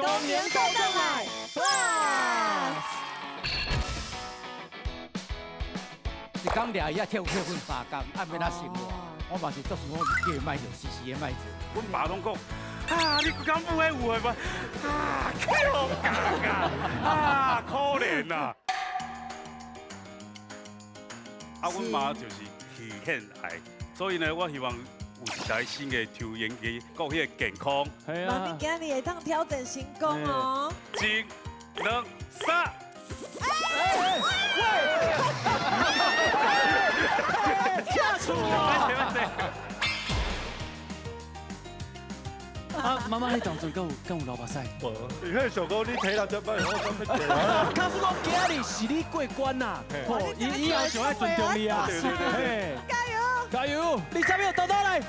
公牛倒轉來，哇！一工掠伊啊，跳跳阮三工，啊欲按怎生活？我嘛是做想講，叫伊莫做，時時的莫做。阮爸攏講，啊，你敢有的有的無？啊，可尷尬，啊，可憐啊！啊，阮媽就是胰腺癌，所以呢，我希望有一台新的抽煙機，顧彼個健康。係媽咪今日會當挑戰成功哦！一、兩、三。喂！跳出啊！啊，媽媽，你當陣敢有流目屎？無，伊彼想講你體力這歹，我敢欲做啊？假使講今日是你過關啦，以後就愛尊重你啊！對對對，加油！加油！20秒倒倒來，